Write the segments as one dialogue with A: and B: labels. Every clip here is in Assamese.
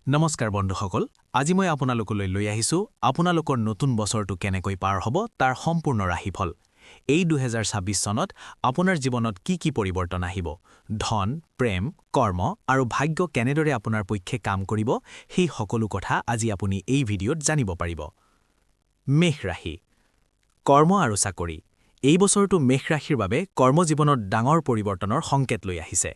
A: নমস্কাৰ বন্ধুসকল, আজি মই আপোনালোকলৈ লৈ আহিছোঁ আপোনালোকৰ নতুন বছৰটো কেনেকৈ পাৰ হ'ব তাৰ সম্পূৰ্ণ ৰাশিফল। এই 2026 চনত আপোনাৰ জীৱনত কি কি পৰিৱৰ্তন আহিব, ধন, প্ৰেম, কৰ্ম আৰু ভাগ্য কেনেদৰে আপোনাৰ পক্ষে কাম কৰিব, সেই সকলো কথা আজি আপুনি এই ভিডিঅ'ত জানিব পাৰিব। মেষ ৰাশি, কৰ্ম আৰু চাকৰি। এই বছৰটো মেষ ৰাশিৰ বাবে কৰ্মজীৱনত ডাঙৰ পৰিৱৰ্তনৰ সংকেত লৈ আহিছে।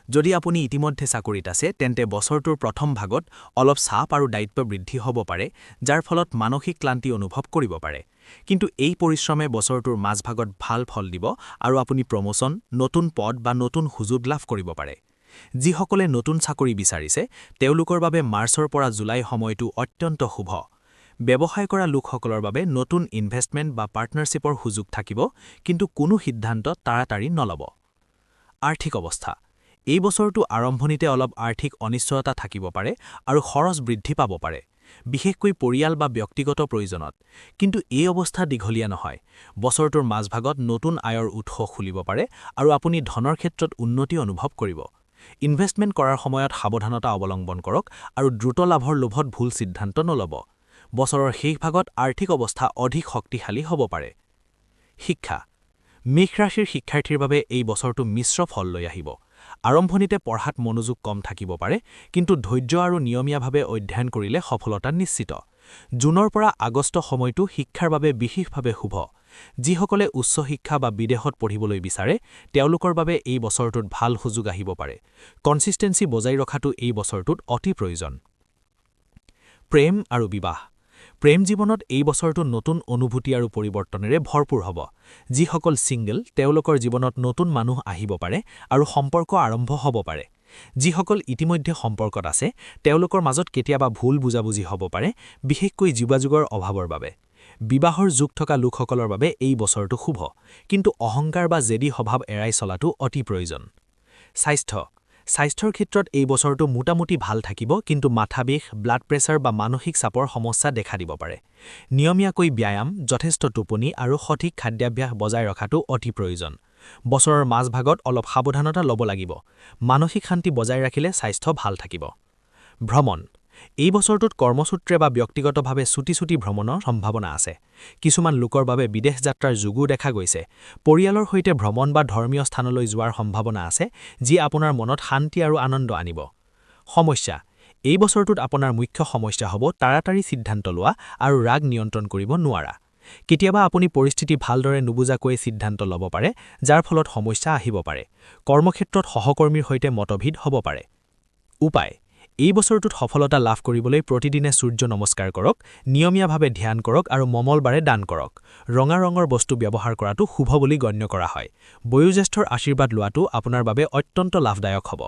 A: যদি আপুনি ইতিমধ্যে চাকৰিত আছে, তেন্তে বছৰটোৰ প্ৰথম ভাগত অলপ চাপ আৰু দায়িত্ব বৃদ্ধি হ'ব পাৰে, যাৰ ফলত মানসিক ক্লান্তি অনুভৱ কৰিব পাৰে। কিন্তু এই পৰিশ্ৰমে বছৰটোৰ মাজভাগত ভাল ফল দিব আৰু আপুনি প্ৰমোচন, নতুন পদ বা নতুন সুযোগ লাভ কৰিব পাৰে। যিসকলে নতুন চাকৰি বিচাৰিছে, তেওঁলোকৰ বাবে মাৰ্চৰ পৰা জুলাই সময়টো অত্যন্ত শুভ। ব্যৱসায় কৰা লোকসকলৰ বাবে নতুন ইনভেষ্টমেণ্ট বা পাৰ্টনাৰশ্বিপৰ সুযোগ থাকিব, কিন্তু কোনো সিদ্ধান্ত তাড়াতাড়ি নল'ব। আৰ্থিক অৱস্থা। এই বছৰটো আৰম্ভণিতে অলপ আৰ্থিক অনিশ্চয়তা থাকিব পাৰে আৰু খৰচ বৃদ্ধি পাব পাৰে, বিশেষকৈ পৰিয়াল বা ব্যক্তিগত প্ৰয়োজনত। কিন্তু এই অৱস্থা দীঘলীয়া নহয়। বছৰটোৰ মাজভাগত নতুন আয়ৰ উৎস খুলিব পাৰে আৰু আপুনি ধনৰ ক্ষেত্ৰত উন্নতি অনুভৱ কৰিব। ইনভেষ্টমেণ্ট কৰাৰ সময়ত সাৱধানতা অৱলম্বন কৰক আৰু দ্ৰুত লাভৰ লোভত ভুল সিদ্ধান্ত নল'ব। বছৰৰ শেষ ভাগত আৰ্থিক অৱস্থা অধিক শক্তিশালী হ'ব পাৰে। শিক্ষা। মেষ ৰাশিৰ শিক্ষাৰ্থীৰ বাবে এই বছৰটো মিশ্ৰ ফল লৈ আহিব। আৰম্ভণিতে পঢ়াত মনোযোগ কম থাকিব পাৰে, কিন্তু ধৈৰ্য আৰু নিয়মীয়াভাৱে অধ্যয়ন কৰিলে সফলতা নিশ্চিত। জুনৰ পৰা আগষ্ট সময়টো শিক্ষাৰ বাবে বিশেষভাৱে শুভ। যিসকলে উচ্চ শিক্ষা বা বিদেশত পঢ়িবলৈ বিচাৰে, তেওঁলোকৰ বাবে এই বছৰটোত ভাল সুযোগ আহিব পাৰে। কনচিষ্টেঞ্চি বজাই ৰখাটো এই বছৰটোত অতি প্ৰয়োজন। প্ৰেম আৰু বিবাহ। প্ৰেম জীৱনত এই বছৰটো নতুন অনুভূতি আৰু পৰিৱৰ্তনেৰে ভৰপূৰ হ'ব। যিসকল ছিংগল, তেওঁলোকৰ জীৱনত নতুন মানুহ আহিব পাৰে আৰু সম্পৰ্ক আৰম্ভ হ'ব পাৰে। যিসকল ইতিমধ্যে সম্পৰ্কত আছে, তেওঁলোকৰ মাজত কেতিয়াবা ভুল বুজাবুজি হ'ব পাৰে, বিশেষকৈ যোগাযোগৰ অভাৱৰ বাবে। বিবাহৰ যোগ থকা লোকসকলৰ বাবে এই বছৰটো শুভ, কিন্তু অহংকাৰ বা জেদী স্বভাৱ এৰাই চলাটো অতি প্ৰয়োজন। স্বাস্থ্য। স্বাস্থ্যৰ ক্ষেত্ৰত এই বছৰটো মোটামুটি ভাল থাকিব, কিন্তু মাথাবিষ, ব্লাড প্ৰেছাৰ বা মানসিক চাপৰ সমস্যা দেখা দিব পাৰে। নিয়মীয়াকৈ ব্যায়াম, যথেষ্ট টোপনি আৰু সঠিক খাদ্যাভ্যাস বজাই ৰখাটো অতি প্ৰয়োজন। বছৰৰ মাজভাগত অলপ সাৱধানতা ল'ব লাগিব। মানসিক শান্তি বজাই ৰাখিলে স্বাস্থ্য ভাল থাকিব। ভ্ৰমণ। এই বছৰটোত কৰ্মসূত্ৰে বা ব্যক্তিগতভাৱে চুটি চুটি ভ্ৰমণৰ সম্ভাৱনা আছে। কিছুমান লোকৰ বাবে বিদেশ যাত্ৰাৰ যোগো দেখা গৈছে। পৰিয়ালৰ সৈতে ভ্ৰমণ বা ধৰ্মীয় স্থানলৈ যোৱাৰ সম্ভাৱনা আছে, যি আপোনাৰ মনত শান্তি আৰু আনন্দ আনিব। সমস্যা। এই বছৰটোত আপোনাৰ মুখ্য সমস্যা হ'ব তাড়াতাড়ি সিদ্ধান্ত লোৱা আৰু ৰাগ নিয়ন্ত্ৰণ কৰিব নোৱাৰা। কেতিয়াবা আপুনি পৰিস্থিতি ভালদৰে নুবুজাকৈয়ে সিদ্ধান্ত ল'ব পাৰে, যাৰ ফলত সমস্যা আহিব পাৰে। কৰ্মক্ষেত্ৰত সহকৰ্মীৰ সৈতে মতভেদ হ'ব পাৰে। উপায়। এই বছৰটোত সফলতা লাভ কৰিবলৈ প্ৰতিদিনে সূৰ্য নমস্কাৰ কৰক, নিয়মীয়াভাৱে ধ্যান কৰক আৰু মঙলবাৰে দান কৰক। ৰঙা ৰঙৰ বস্তু ব্যৱহাৰ কৰাটো শুভ বুলি গণ্য কৰা হয়। বয়োজ্যেষ্ঠৰ আশীৰ্বাদ লোৱাটো আপোনাৰ বাবে অত্যন্ত লাভদায়ক হ'ব।